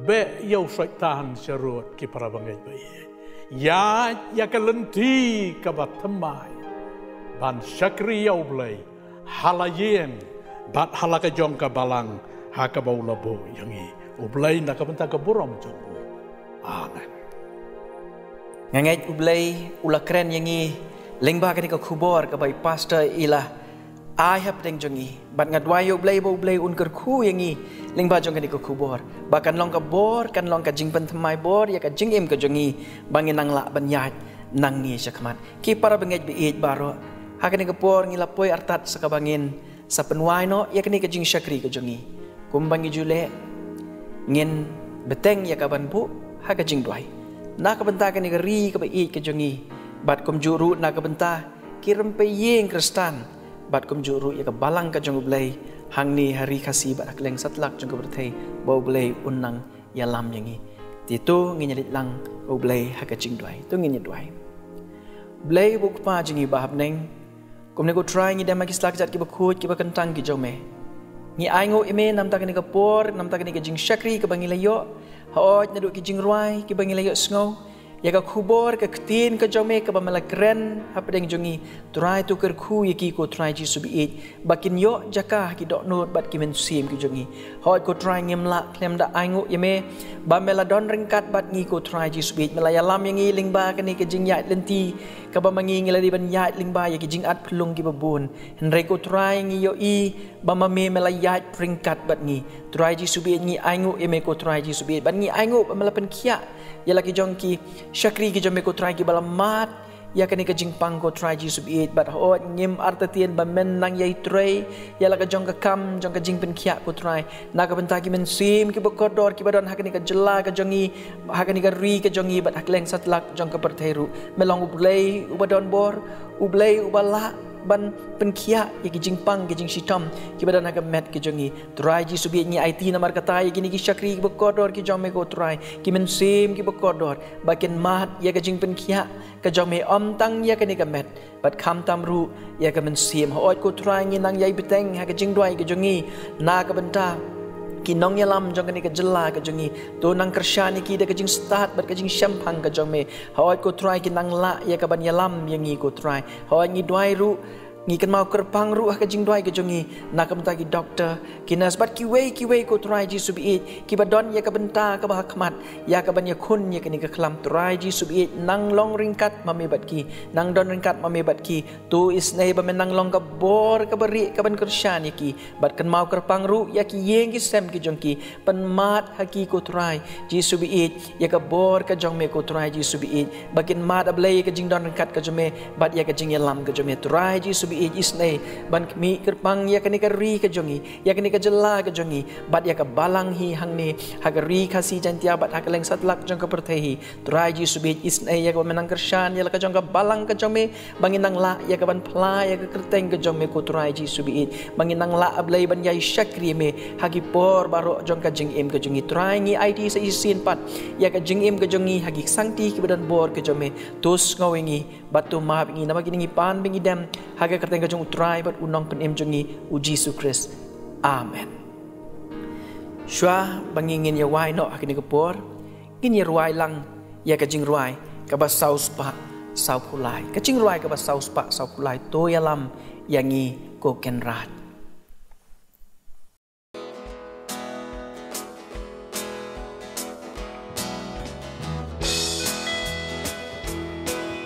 Beh ïa u Soitan sharud, ki para bangeit ba ïeit. Ïaid ïa ka lynti kaba thymmai ban shakri ïa U Blei ha la ïing bad ha la ka jong ka balang ha kaba u la buh ïa ngi. U Blei na ka bynta ka burom jong u. Amen. Nga ngeit U Blei u la kren ïa ngi lyngba kane ka khubor kaba i pastor i la ai hapdeng jong ngi. Bad nga duwai ïa U Blei ba U Blei un kyrkhu ïa ngi lyngba jong kane ka khubor, ba kan long ka bor, kan long ka jingpynthymmai bor ïa ka jingim ka jong ngi, ba ngin nang lah ban ïaid nangne shakhmat. Ki para bangeit ba ïeit baroh, ha kane ka por ngi la poi artat sa kaba ngin sa pynwai noh ïa kane ka jingshakri ka jong ngi. Kumba ngi ju leh, ngin bteng ïa ka ban buh ha ka jingduwai na ka bynta kane ka ri kaba ïeit ka jong ngi, bad kumjuh ruh na ka bynta ki rympei ïing Khristan, bad kumjuh ruh ïa ka balang ka jong U Blei hangne ha ri Khasi bad ha kylleng satlak jong ka pyrthei, ba U Blei un nang ïalam ïa ngi. Te to ngin ïaleit lang ha U Blei ha ka jingduwai. To ngin ïaduwai. Blei ba u Kpa jong ngi ba ha bneng, kumne ko Trai ngi dem ha ki slak jait kiba khuid kiba kyntang ki jong me. Ngi ainguh ïa me namta kane ka por, namta kane ka jingshakri kaba ngi la ïoh. Hooid, naduh ki jingrwai kiba ngi la ïohsngew ïa ka khubor ka ktien ka jong me kaba me la kren hapdeng jong ngi, Trai to kyrkhu ïa ki ko Trai Jisu ba ïeit, ba kin ïoh jaka ha ki dohnud bad ki mynsiem ki jong ngi. Hooid ko Trai, ngim lah khlem da ainguh ïa me ba me la don ryngkat bad ngi ko Trai Jisu ba ïeit. Me la ïalam ïa ngi lyngba kane ka jingïaid lynti kaba ma ngi ngi la dei ban ïaid lyngba ïa ki jingat phyllung kiba bun. Hynrei ko Trai, ngi ïohi ba ma me me la ïaid ryngkat bad ngi. Trai Jisu ba ïeit, ngi ainguh ïa me ko Trai Jisu ba ïeit, bad ngi ainguh ba me la pynkhiah ïa la ki jong ki shakri ki jong me ko Trai kiba la mad ïa kane ka jingpang ko Trai Jisu baieit, bad hooid ngim artatien ba men nang ïai trei ïa la ka jong ka kam jong ka jingpynkhiah ko Trai. Na ka bynta ki mynsiem kiba kordor kiba don ha kane ka jylla ka jong ngi, ha kane ka ri ka jong ngi, bad ha kylleng satlak jong ka pyrthei ruh. Me long U Blei uba don bor, U Blei uba lah ban pynkhiah ïa ki jingpang ki jingshitom kiba don ha ka met ki jong ngi. Trai Jisu baieit, ngi aiti namar kata ïa kine ki shakri kiba kordor ki jong me ko Trai, ki mynsiem kiba kordor, ba kin mad ïa ka jingpynkhiah ka jong me, ym tang ïa kane ka met bad khamtam ruh ïa ka mynsiem. Hooid ko Trai, ngi nang ïai bteng ha ka jingduwai ka jong ngi na ka bynta ki nongïalam jong kane ka jylla ka jong ngi. To nang kyrshan ïa ki da ka jingstad bad ka jingshemphang ka jong me. Hooid ko Trai, ki nang lah ïa ka ban ïalam ïa ngi ko Trai. Hooid ngi duwai ruh, ngi kynmaw kyrpang ruh ha ka jingduwai ka jong ngi na ka bynta ki doktor, ki nurse bad kiwei kiwei ko Trai Jisu baieit, kiba don ïa ka bynta kaba ha khmat ïa ka ban ïakhun ïa kane ka khlam. Trai Jisu baieit, nang long ryngkat ma me bad ki, nang don ryngkat ma me bad ki. To isynei ba men nang long ka bor kaba rieh ka ban kyrshan ïa ki, bad kynmaw kyrpang ruh ïa ki ïing ki sem ki jong ki. Pynmad ha ki ko Trai Jisu baieit ïa ka bor ka jong me ko Trai Jisu baieit, ba kin mad, A Blei, ïa ka jingdon ryngkat ka jong me bad ïa ka jingïalam ka jong me. Trai Jisu baieit, isynei ban khmih kyrpang ïa kane ka ri ka jong ngi, ïa kane ka jylla ka jong ngi, bad ïa ka balang hi hangne ha ka Ri Khasi Jaiñtia bad ha kylleng satlak jong ka pyrthei hi. Trai Jisu baieit, isynei ïa kaba men nang kyrshan ïa la ka jong ka balang ka jong me, ba ngin nang lah ïa ka ban phla ïa ka kyrteng ka jong me ko Trai Jisu baieit, ba ngin nang lah, A Blei, ban ïai shakri me ha ki por baroh jong ka jingim ka jong ngi. Trai, ngi aiti sa shisien pat ïa ka jingim ka jong ngi ha ki sangti kiba don bor ka jong me. To sngew ïa ngi bad to map ïa ngi, namar kine ngi pan bad ngi dem ha ka kyrteng ka jong U Trai bad U Nongpynim jong ngi, U Jisu Khrist. Amen. Shuwa ba ngin ïa wai noh ha kane ka por, ngin ïa rwai lang ïa ka jingrwai kaba saw spah saw phew lai. Ka jingrwai kaba saw spah saw phew lai, To ïalam ïa ngi ko Kynrad.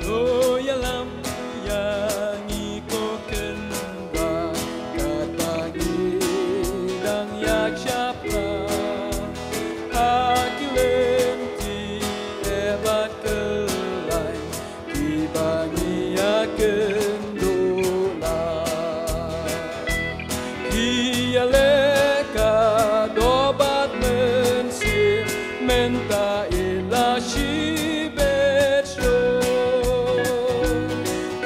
To ïalam ïa ngi ko Kynrad, katba ngi dang ïaid shaphrang ha ki lynti eh bad kyllaiñ kiba ngi ïakynduh lang. Ki ïaleh ka doh bad mynsiem, mynta i la shibit shuh.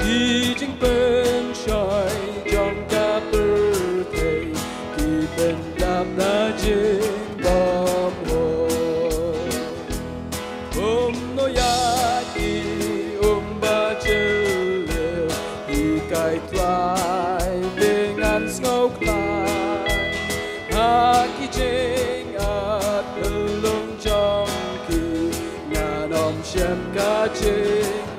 Ki jingpynshoi jong ka pyrthei ki pyndap da jingbymhok. Kumno ïa ki um ba jylliew, hikai Trai, te ngan sngewkhlaiñ. Ha ki jingatylli jong ki ngan ym shem ka jing